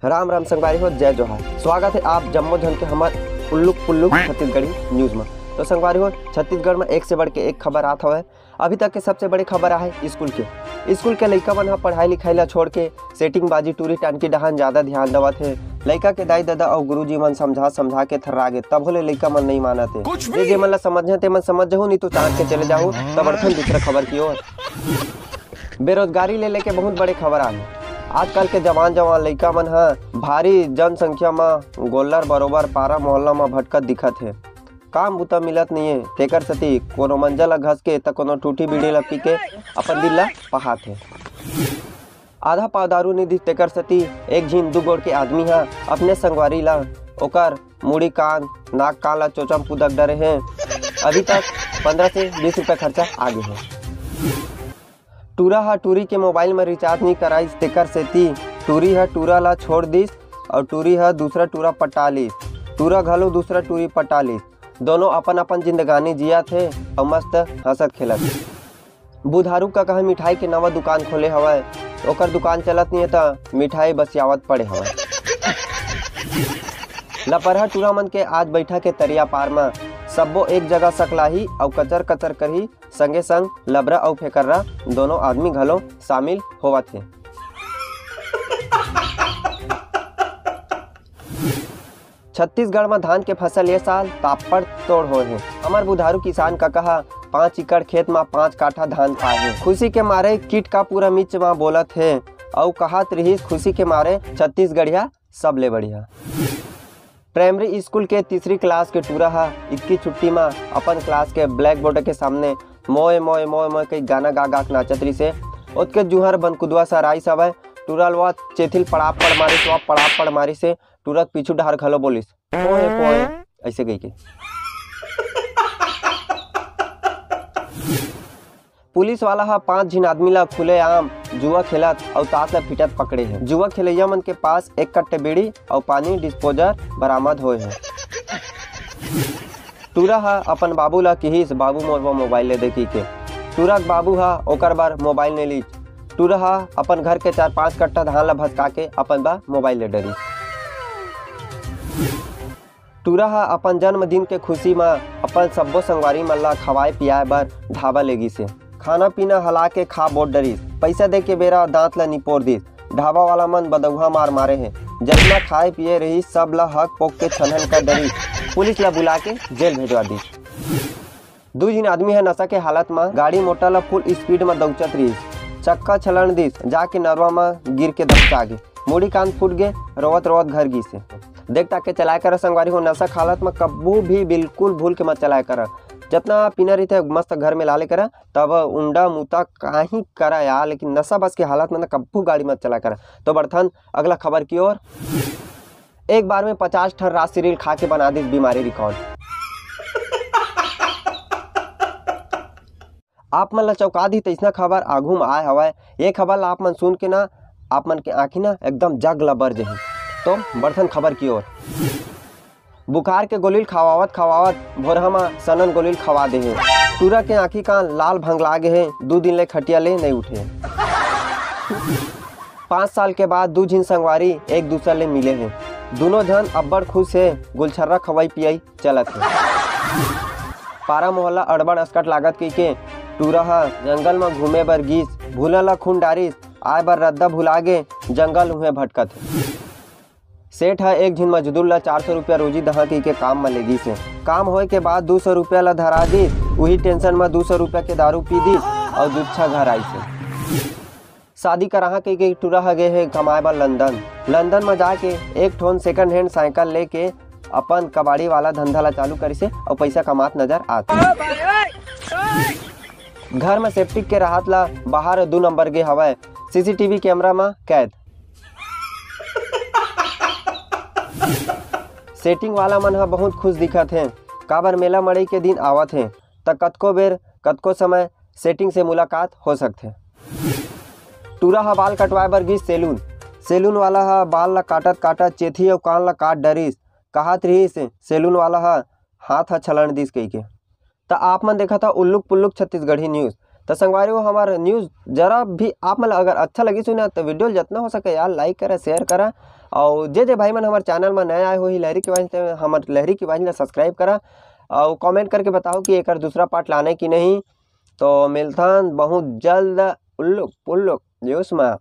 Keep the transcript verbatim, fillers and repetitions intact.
राम राम संगवारी हो, जय जोहार। स्वागत हे आप जम्मो झन के हमर उल्लुक पुल्लुक छत्तीसगढ़ी न्यूज म। तो संगवारी हो, छत्तीसगढ़ म एक से बढ़ के एक खबर आत हवय। अभी तक के सबसे बड़े खबर आहे स्कूल के। स्कूल के लइका मन ह पढ़ाई लिखाई ला छोड़ के सेटिंग बाजी, टूरी टानकी डहान ज्यादा ध्यान देवत हे। लइका के दाई ददा अउ गुरुजी मन समझा समझा के थर्रा गे, तभो ले लइका मन नइ मानत हे। कुछ जे भी। जे मन ला समझना ते मन समझ जाहू, नहीं तो चांद के चले जाहू। तब बढ़थन दूसरा खबर की ओर। बेरोजगारी ले लेके बहुत बड़े खबर आए। आजकल के जवान जवान लइका मन ह भारी जनसंख्या म गोल्लर बरोबर पारा मोहल्ला म भटकत दिखत हे। काम बुता मिलत नइये, तेकर सेती कोनो मंजा ल घस के त कोनो ठूठी बीड़ी ल पी के अपन दिल ल पहात हे। आधा पाव दारू नइ दिस, तेकर सेती एक झिन दू गोड़ के आदमी ह अपने संगवारी ल ओकर मुड़ी कान, नाक कान ल चोचम पुदक डरे हे। अभी तक पंद्रह से बीस रुपया खर्चा आ गे हे। टूरा ह टूरी के मोबाइल म रिचार्ज नइ कराइस, तेकर सेती टूरी ह टूरा ल छोड़ दिस अउ टूरी ह दूसरा टूरा पटा लिस। टूरा घलो दूसरा टूरी पटा लिस। दोनों अपन-अपन जिंदगानी जियत हे अउ मस्त हंसत खेलत हे। बुधारू का कहा मिठाई के नवा दुकान खोले हवय, ओकर दुकान चलत नइये त मिठाई बसियावत पड़े हवय। लपरहा टूरा मन के आज बैठक हे तरिया पार म, सब्बो एक जगह सकलाही अउ कचर कचर करही, संगे संग लबरा अउ फेकर्रा दोनों आदमी घलो शामिल होवत हे। छत्तीसगढ़ म धान के फसल ये साल तापड़ तोड़ होए हे। हमर बुधारू किसान कका ह पाँच एकड़ खेत म पाँच काठा धान पाए हे। खुशी के मारे किटका पूरा मिच म बोलत हे अउ कहत रिहिस, "खुशी के मारे छत्तीसगढ़िया सबले बढ़िया।" प्राइमरी स्कूल के तीसरी क्लास के टूरा ह इतकी छुट्टी म अपन क्लास के ब्लैक बोर्ड के सामने मोए मोए मोए मोए कई गाना गा गा के नाचत रिहिस हे। ओतके जुहर बनकुदवा सर आइस हवय। टूरा ल वा चेथिल पड़ापड़ मारिस, वा पड़ापड़ मारिस हे। टूरा के पीछू डहार घलो बोलिस, "पोए, पोए," अइसे कहिके। पुलिस वाला ह पांच झिन आदमी ला खुलेआम जुआ खेलत अउ ताश ला पीटत पकड़े हे। जुआ खेलैया मन के पास एक कट्टे बीड़ी अउ पानी डिस्पोजर बरामद होए हे। टूरा ह अपन बाबू ला किहिस, "बाबू, मोर बर मोबाइल ले दे," कहिके। टूरा के बाबू ह ओकर बर मोबाइल नइ लीस। टूरा ह अपन घर के चार पांच कट्टा धान ला भसका के अपन बर मोबाइल ले डरिस। टूरा ह अपन जन्मदिन के खुशी म अपन सब्बो संगवारी मन ला खवाए पियाए बर ढाबा ले गिस हे। खाना पीना हला के खा बोट डरिस। पइसा दे के बेरा दांत ला निपोर दिस। ढाबा वाला मन बदउहा मार मारे हे। जतना खाए पिए रहिस, सब ला हक पोक के छनहन कर डरिस। पुलिस ला बुला के जेल भेजवा दिस। दू झिन आदमी ह नशा के हालत म गाड़ी मोटर ल फुल स्पीड म दउचत रिहिस। चक्का छलण दिस, जाके नरवा म गिर के दबचा गे। मुड़ी कान फूट गे, रोवत रोवत घर गिस हे। देख ताके चलाए करा संगवारी हो, नशा के हालत म कभू भी बिल्कुल भूल के मत चलाए करा। जतना पीना रहिथे मस्त घर में ला ले करा, तब उंडा मुता काहीं करा यार, लेकिन नशा बस के हालत में ना कभू गाड़ी मत चलाए करा। तो बढ़थन अगला खबर की ओर। एक बार में पचास ठन राजश्री ल खा के बना दिस बीमारी रिकॉर्ड। आप मन ला चौंका दिही तइसना खबर आघू म आय हवय। ये खबर ला आप मन सुन के ना, आप मन के आँखी ना एकदम जग ला बर जही। तो बढ़थन खबर की ओर। बुखार के गोली ल खवावत खवावत भोरहा म सनन गोली ल खवा दे हे। टूरा के आँखी कान लाल भंगला गे हे, दू दिन ले खटिया ले नइ उठे। पाँच साल के बाद दू झिन संगवारी एक दूसर ले मिले हे। दूनों झन अब्बड़ खुश हे, गुलछर्रा खवई पियई चलत हे। पारा मोहल्ला अड़बड़ असकट लागत कहिके टूरा ह जंगल म घूमे बर गीस, भूला ल खून डारिस, आए बर रद्दा भुला गे, जंगल उहें भटकत हे। सेठ ह एक झिन मजदूर ल चार सौ रुपया रोजी दहा कहिके काम म लेगिस हे। काम होए के बाद दू सौ रुपया ल धरा दिस। उही टेंशन म दू सौ रुपया के दारू पी दिस अउ जुच्छा घर आइस हे। शादी कराहा कहिके टूरा ह गे हे कमाए बर लंदन। लंदन म जाके एक ठोन सेकंड हैंड साइकिल लेके अपन कबाड़ी वाला धंधा ल चालू करिस हे अउ पइसा कमात नजर आत हे। घर म सेप्टिक के राहत ल बाहर दू नंबर गे हवय, सीसीटीवी कैमरा म कैद। सेटिंग वाला मन ह बहुत खुश दिखत हे, काबर मेला मड़ई के दिन आवत हे, त कतको बेर, कतको समय सेटिंग से मुलाकात हो सकथे। टूरा ह बाल कटवाए बर गिस सैलून। सैलून वाला ह बाल ला काटत काटत चेथी अउ कान ला काट डरिस। काहत रिहिस सैलून वाला ह, "हाथ ह छलण दिस" कहिके। त आप मन देखत ह उल्लुक पुल्लुक छत्तीसगढ़ी न्यूज। त संगवारी हो, हमर न्यूज जरा भी आप मन ला अगर अच्छा लगिस होही ना, त वीडियो ल जतना हो सके यार, लाइक करा, शेयर करा, अउ जे जे भाई मन हमर चैनल म नया आए हो ही लहरी के बांझ, ते हमर लहरी के बांझ ला सब्सक्राइब करा, अउ कमेंट करके बताओ कि एकर दूसरा पार्ट लाने कि नहीं। तो मिलथन बहुत जल्द उल्लू पुल्लू न्यूज़ म।